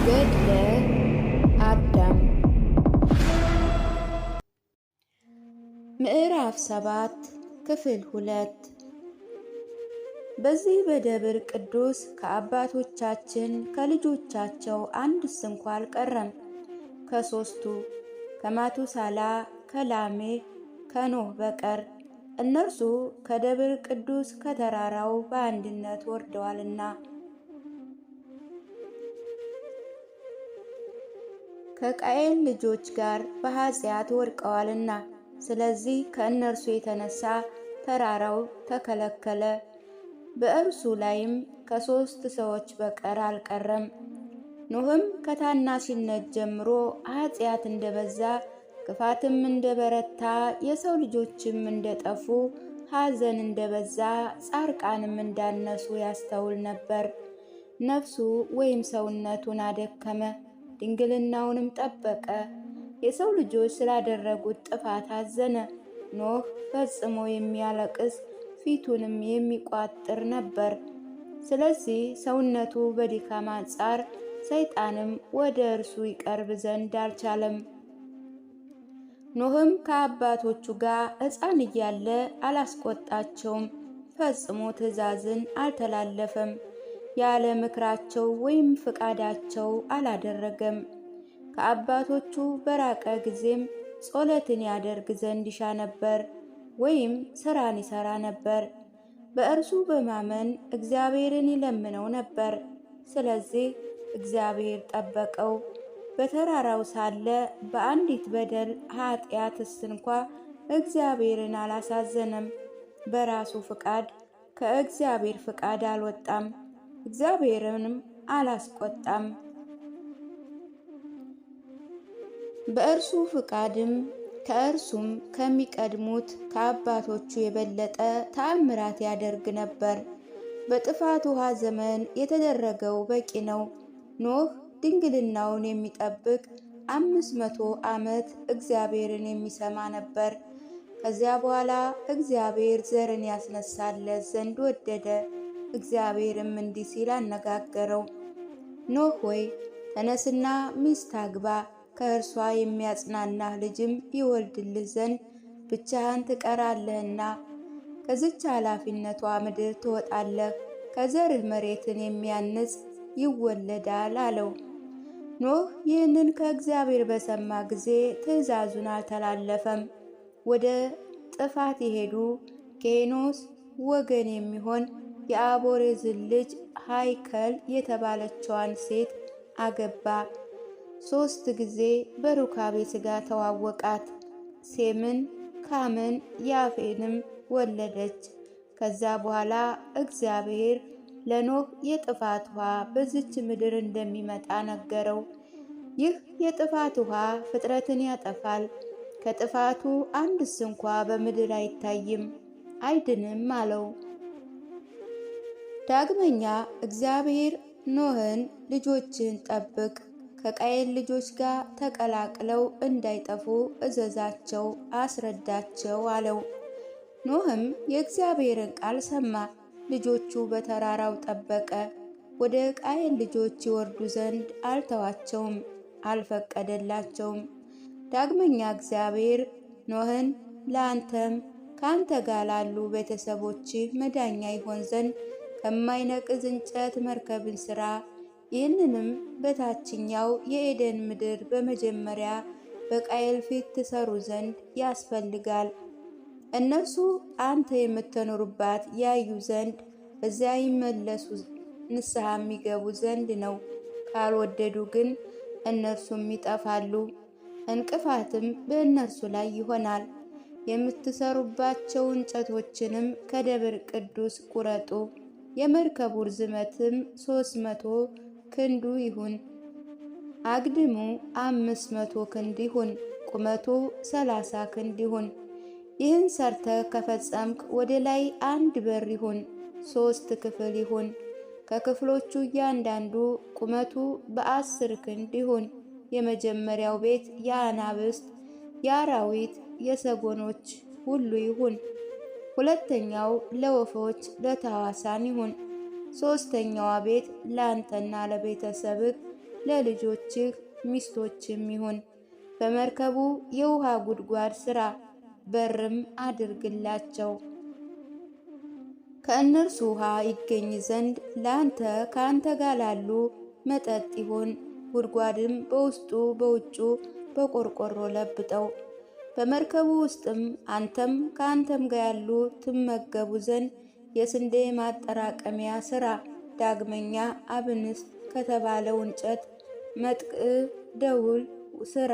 ገድለ አዳም ምዕራፍ 7 ክፍል 2። በዚህ በደብር ቅዱስ ከአባቶቻችን ከልጆቻቸው አንድስ እንኳ አልቀረም። ከሶስቱ ከማቱሳላ፣ ከላሜ፣ ከኖህ በቀር እነርሱ ከደብር ቅዱስ ከተራራው በአንድነት ወርደዋልና። ከቃኤል ልጆች ጋር በኃጢአት ወድቀዋልና። ስለዚህ ከእነርሱ የተነሳ ተራራው ተከለከለ። በእርሱ ላይም ከሶስት ሰዎች በቀር አልቀረም። ኖህም ከታናሽነት ጀምሮ ኃጢአት እንደበዛ ክፋትም እንደበረታ የሰው ልጆችም እንደጠፉ ሐዘን እንደበዛ ጻርቃንም እንዳነሱ ያስተውል ነበር። ነፍሱ ወይም ሰውነቱን አደከመ፣ ድንግልናውንም ጠበቀ። የሰው ልጆች ስላደረጉት ጥፋት አዘነ። ኖህ ፈጽሞ የሚያለቅስ ፊቱንም የሚቋጥር ነበር። ስለዚህ ሰውነቱ በድካም አንጻር ሰይጣንም ወደ እርሱ ይቀርብ ዘንድ አልቻለም። ኖህም ከአባቶቹ ጋር ሕፃን እያለ አላስቆጣቸውም፣ ፈጽሞ ትእዛዝን አልተላለፈም፣ ያለ ምክራቸው ወይም ፍቃዳቸው አላደረገም። ከአባቶቹ በራቀ ጊዜም ጸሎትን ያደርግ ዘንድ ይሻ ነበር፣ ወይም ስራን ይሰራ ነበር። በእርሱ በማመን እግዚአብሔርን ይለምነው ነበር። ስለዚህ እግዚአብሔር ጠበቀው። በተራራው ሳለ በአንዲት በደል ኃጢአትስ እንኳ እግዚአብሔርን አላሳዘነም። በራሱ ፍቃድ ከእግዚአብሔር ፍቃድ አልወጣም፣ እግዚአብሔርንም አላስቆጣም። በእርሱ ፍቃድም ከእርሱም ከሚቀድሙት ከአባቶቹ የበለጠ ተአምራት ያደርግ ነበር። በጥፋት ውሃ ዘመን የተደረገው በቂ ነው። ኖህ ድንግልናውን የሚጠብቅ 500 ዓመት እግዚአብሔርን የሚሰማ ነበር። ከዚያ በኋላ እግዚአብሔር ዘርን ያስነሳለት ዘንድ ወደደ። እግዚአብሔርም እንዲህ ሲል አነጋገረው፣ ኖህ ሆይ ተነስና ሚስት አግባ፣ ከእርሷ የሚያጽናናህ ልጅም ይወልድልህ ዘንድ ብቻህን ትቀራለህና ከዚች ኃላፊነቷ ምድር ትወጣለህ፣ ከዘርህ መሬትን የሚያንጽ ይወለዳል አለው። ኖህ ይህንን ከእግዚአብሔር በሰማ ጊዜ ትእዛዙን አልተላለፈም። ወደ ጥፋት የሄዱ ከኤኖስ ወገን የሚሆን የአቦሬዝን ልጅ ሃይከል የተባለችዋን ሴት አገባ። 3 ጊዜ በሩካቤ ሥጋ ተዋወቃት። ሴምን፣ ካምን፣ ያፌንም ወለደች። ከዛ በኋላ እግዚአብሔር ለኖህ የጥፋት ውሃ በዚች ምድር እንደሚመጣ ነገረው። ይህ የጥፋት ውሃ ፍጥረትን ያጠፋል። ከጥፋቱ አንድስ እንኳ በምድር አይታይም አይድንም አለው። ዳግመኛ እግዚአብሔር ኖህን ልጆችን ጠብቅ፣ ከቃየል ልጆች ጋር ተቀላቅለው እንዳይጠፉ እዘዛቸው፣ አስረዳቸው አለው። ኖህም የእግዚአብሔርን ቃል ሰማ። ልጆቹ በተራራው ጠበቀ። ወደ ቃየል ልጆች ይወርዱ ዘንድ አልተዋቸውም፣ አልፈቀደላቸውም። ዳግመኛ እግዚአብሔር ኖህን ለአንተም ከአንተ ጋር ላሉ ቤተሰቦች መዳኛ ይሆን ዘንድ ከማይነቅዝ እንጨት መርከብን ስራ። ይህንንም በታችኛው የኤደን ምድር በመጀመሪያ በቃየል ፊት ትሰሩ ዘንድ ያስፈልጋል። እነርሱ አንተ የምትኖርባት ያዩ ዘንድ በዚያ ይመለሱ ንስሐ የሚገቡ ዘንድ ነው። ካልወደዱ ግን እነርሱም ይጠፋሉ፣ እንቅፋትም በእነርሱ ላይ ይሆናል። የምትሰሩባቸው እንጨቶችንም ከደብር ቅዱስ ቁረጡ። የመርከቡ ርዝመትም 300 ክንዱ ይሁን፣ አግድሙ 500 ክንድ ይሁን፣ ቁመቱ 30 ክንድ ይሁን። ይህን ሰርተ ከፈጸምክ ወደ ላይ አንድ በር ይሁን፣ 3 ክፍል ይሁን። ከክፍሎቹ እያንዳንዱ ቁመቱ በ10 ክንድ ይሁን። የመጀመሪያው ቤት የአናብስት፣ የአራዊት፣ የሰጎኖች ሁሉ ይሁን። ሁለተኛው ለወፎች ለተዋሳን ይሁን። ሶስተኛዋ ቤት ለአንተና ለቤተሰብህ ለልጆችህ ሚስቶችም ይሁን። በመርከቡ የውሃ ጉድጓድ ስራ፣ በርም አድርግላቸው። ከእነርሱ ውሃ ይገኝ ዘንድ ለአንተ ከአንተ ጋር ላሉ መጠጥ ይሁን። ጉድጓድም በውስጡ በውጩ በቆርቆሮ ለብጠው። በመርከቡ ውስጥም አንተም ከአንተም ጋር ያሉ ትመገቡ ዘንድ የስንዴ ማጠራቀሚያ ስራ። ዳግመኛ አብንስት ከተባለው እንጨት መጥቅ ደውል ስራ።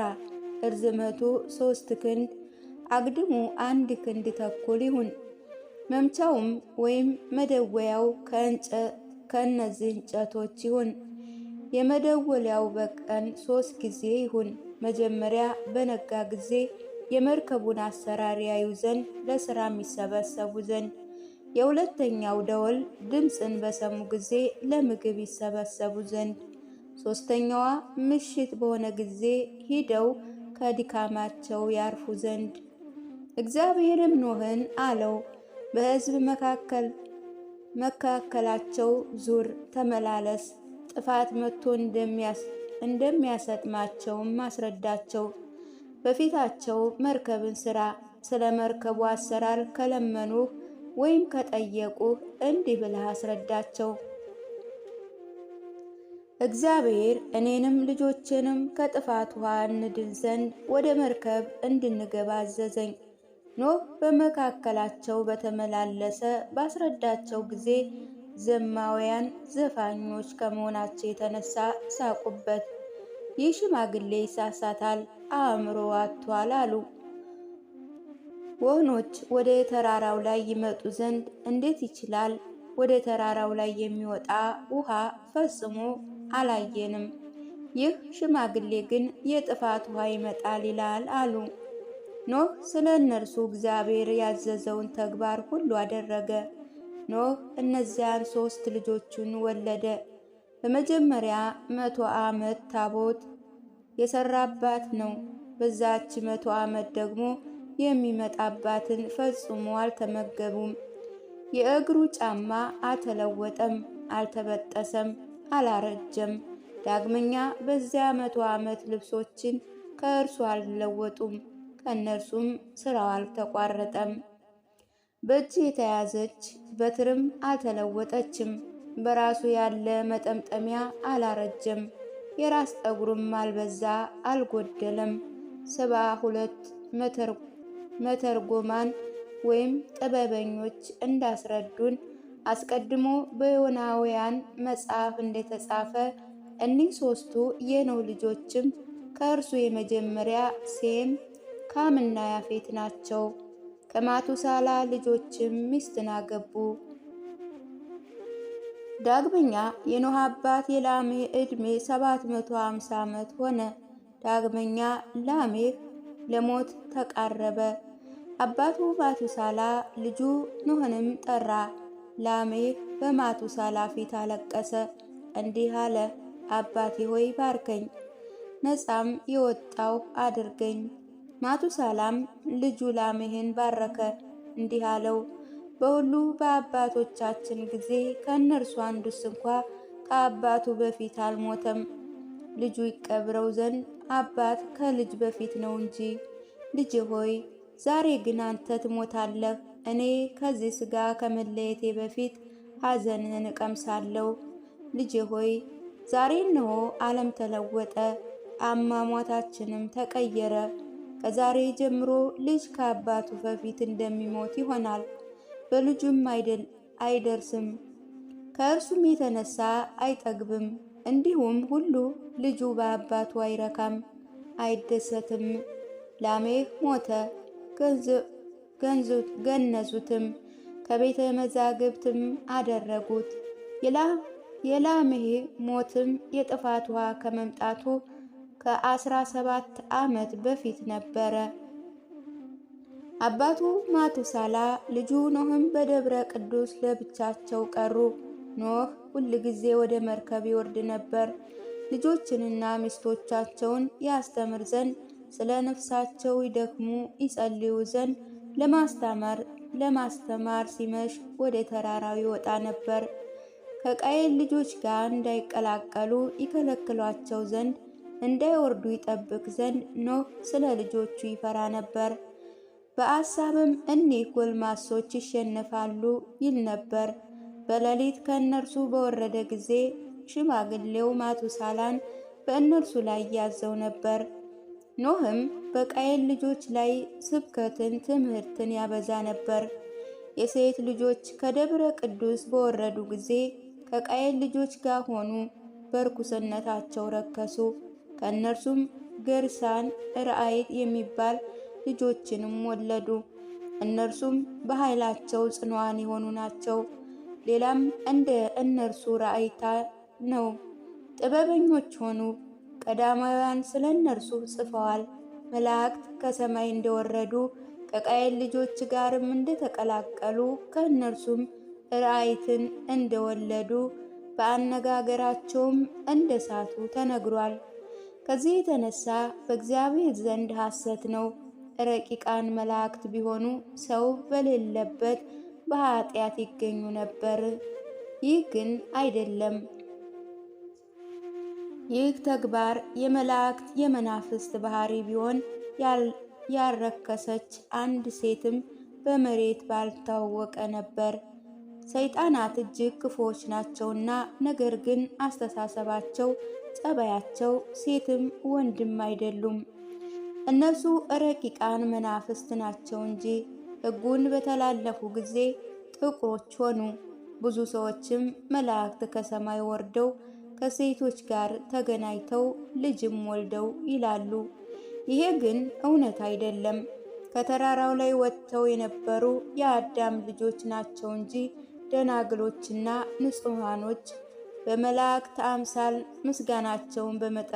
እርዝመቱ 3 ክንድ አግድሙ 1.5 ክንድ ይሁን። መምቻውም ወይም መደወያው ከእነዚህ እንጨቶች ይሁን። የመደወሊያው በቀን 3 ጊዜ ይሁን። መጀመሪያ በነጋ ጊዜ የመርከቡን አሰራር ያዩ ዘንድ ለስራ የሚሰበሰቡ ዘንድ፣ የሁለተኛው ደወል ድምፅን በሰሙ ጊዜ ለምግብ ይሰበሰቡ ዘንድ፣ ሶስተኛዋ ምሽት በሆነ ጊዜ ሂደው ከድካማቸው ያርፉ ዘንድ። እግዚአብሔርም ኖህን አለው፣ በሕዝብ መካከላቸው ዙር ተመላለስ፣ ጥፋት መጥቶ እንደሚያሰጥማቸውም አስረዳቸው። በፊታቸው መርከብን ስራ። ስለ መርከቡ አሰራር ከለመኑህ ወይም ከጠየቁህ እንዲህ ብለህ አስረዳቸው። እግዚአብሔር እኔንም ልጆችንም ከጥፋት ውሃ እንድን ዘንድ ወደ መርከብ እንድንገባ አዘዘኝ። ኖህ በመካከላቸው በተመላለሰ ባስረዳቸው ጊዜ ዘማውያን ዘፋኞች ከመሆናቸው የተነሳ ሳቁበት። ይህ ሽማግሌ ይሳሳታል፣ አእምሮ አጥቷል አሉ። ወህኖች ወደ ተራራው ላይ ይመጡ ዘንድ እንዴት ይችላል? ወደ ተራራው ላይ የሚወጣ ውሃ ፈጽሞ አላየንም። ይህ ሽማግሌ ግን የጥፋት ውሃ ይመጣል ይላል አሉ። ኖህ ስለ እነርሱ እግዚአብሔር ያዘዘውን ተግባር ሁሉ አደረገ። ኖህ እነዚያን 3 ልጆቹን ወለደ። በመጀመሪያ 100 ዓመት ታቦት የሰራባት ነው። በዛች 100 ዓመት ደግሞ የሚመጣባትን ፈጽሞ አልተመገቡም። የእግሩ ጫማ አልተለወጠም፣ አልተበጠሰም፣ አላረጀም። ዳግመኛ በዚያ 100 ዓመት ልብሶችን ከእርሱ አልለወጡም፣ ከእነርሱም ስራው አልተቋረጠም። በእጅ የተያዘች በትርም አልተለወጠችም። በራሱ ያለ መጠምጠሚያ አላረጀም። የራስ ጠጉርም አልበዛ አልጎደለም። 72 መተርጎማን ወይም ጥበበኞች እንዳስረዱን አስቀድሞ በዮናውያን መጽሐፍ እንደተጻፈ እኒህ 3ቱ የኖህ ልጆችም ከእርሱ የመጀመሪያ ሴም፣ ካምና ያፌት ናቸው። ከማቱሳላ ልጆችም ሚስትን አገቡ። ዳግመኛ የኖህ አባት የላሜህ ዕድሜ 750 ዓመት ሆነ። ዳግመኛ ላሜህ ለሞት ተቃረበ። አባቱ ማቱሳላ ልጁ ኖህንም ጠራ። ላሜህ በማቱሳላ ፊት አለቀሰ፣ እንዲህ አለ፦ አባቴ ሆይ ባርከኝ፣ ነፃም የወጣው አድርገኝ። ማቱሳላም ልጁ ላሜህን ባረከ፣ እንዲህ አለው፦ በሁሉ በአባቶቻችን ጊዜ ከእነርሱ አንዱስ እንኳ ከአባቱ በፊት አልሞተም። ልጁ ይቀብረው ዘንድ አባት ከልጅ በፊት ነው እንጂ። ልጅ ሆይ ዛሬ ግን አንተ ትሞታለህ። እኔ ከዚህ ሥጋ ከመለየቴ በፊት ሐዘንህን እቀምሳለሁ። ልጄ ሆይ ዛሬ እነሆ ዓለም ተለወጠ፣ አሟሟታችንም ተቀየረ። ከዛሬ ጀምሮ ልጅ ከአባቱ በፊት እንደሚሞት ይሆናል፣ በልጁም አይደርስም፣ ከእርሱም የተነሳ አይጠግብም። እንዲሁም ሁሉ ልጁ በአባቱ አይረካም፣ አይደሰትም። ላሜህ ሞተ፣ ገነዙትም፣ ከቤተ መዛግብትም አደረጉት። የላሜህ ሞትም የጥፋት ውሃ ከመምጣቱ ከ17 ዓመት በፊት ነበረ። አባቱ ማቱሳላ ልጁ ኖህም በደብረ ቅዱስ ለብቻቸው ቀሩ። ኖህ ሁል ጊዜ ወደ መርከብ ይወርድ ነበር፣ ልጆችንና ሚስቶቻቸውን ያስተምር ዘንድ፣ ስለ ነፍሳቸው ይደክሙ ይጸልዩ ዘንድ ለማስተማር ሲመሽ ወደ ተራራው ይወጣ ነበር። ከቃየል ልጆች ጋር እንዳይቀላቀሉ ይከለክሏቸው ዘንድ እንዳይወርዱ ይጠብቅ ዘንድ ኖህ ስለ ልጆቹ ይፈራ ነበር። በአሳብም እኒህ ጎልማሶች ይሸነፋሉ ይል ነበር። በሌሊት ከእነርሱ በወረደ ጊዜ ሽማግሌው ማቱሳላን በእነርሱ ላይ ያዘው ነበር። ኖህም በቃየል ልጆች ላይ ስብከትን ትምህርትን ያበዛ ነበር። የሴት ልጆች ከደብረ ቅዱስ በወረዱ ጊዜ ከቃየል ልጆች ጋር ሆኑ፣ በርኩስነታቸው ረከሱ። ከእነርሱም ገርሳን ራአይት የሚባል ልጆችንም ወለዱ። እነርሱም በኃይላቸው ጽኑዓን የሆኑ ናቸው። ሌላም እንደ እነርሱ ራእይታ ነው። ጥበበኞች ሆኑ። ቀዳማውያን ስለ እነርሱ ጽፈዋል። መላእክት ከሰማይ እንደወረዱ ከቃየል ልጆች ጋርም እንደተቀላቀሉ ከእነርሱም ራእይትን እንደወለዱ በአነጋገራቸውም እንደሳቱ ተነግሯል። ከዚህ የተነሳ በእግዚአብሔር ዘንድ ሐሰት ነው። ረቂቃን መላእክት ቢሆኑ ሰው በሌለበት በኃጢአት ይገኙ ነበር። ይህ ግን አይደለም። ይህ ተግባር የመላእክት የመናፍስት ባህሪ ቢሆን ያልረከሰች አንድ ሴትም በመሬት ባልታወቀ ነበር። ሰይጣናት እጅግ ክፉዎች ናቸውና፣ ነገር ግን አስተሳሰባቸው፣ ጸባያቸው ሴትም ወንድም አይደሉም። እነርሱ ረቂቃን መናፍስት ናቸው እንጂ። ሕጉን በተላለፉ ጊዜ ጥቁሮች ሆኑ። ብዙ ሰዎችም መላእክት ከሰማይ ወርደው ከሴቶች ጋር ተገናኝተው ልጅም ወልደው ይላሉ። ይሄ ግን እውነት አይደለም። ከተራራው ላይ ወጥተው የነበሩ የአዳም ልጆች ናቸው እንጂ ደናግሎችና ንጹሐኖች በመላእክት አምሳል ምስጋናቸውን በመጠ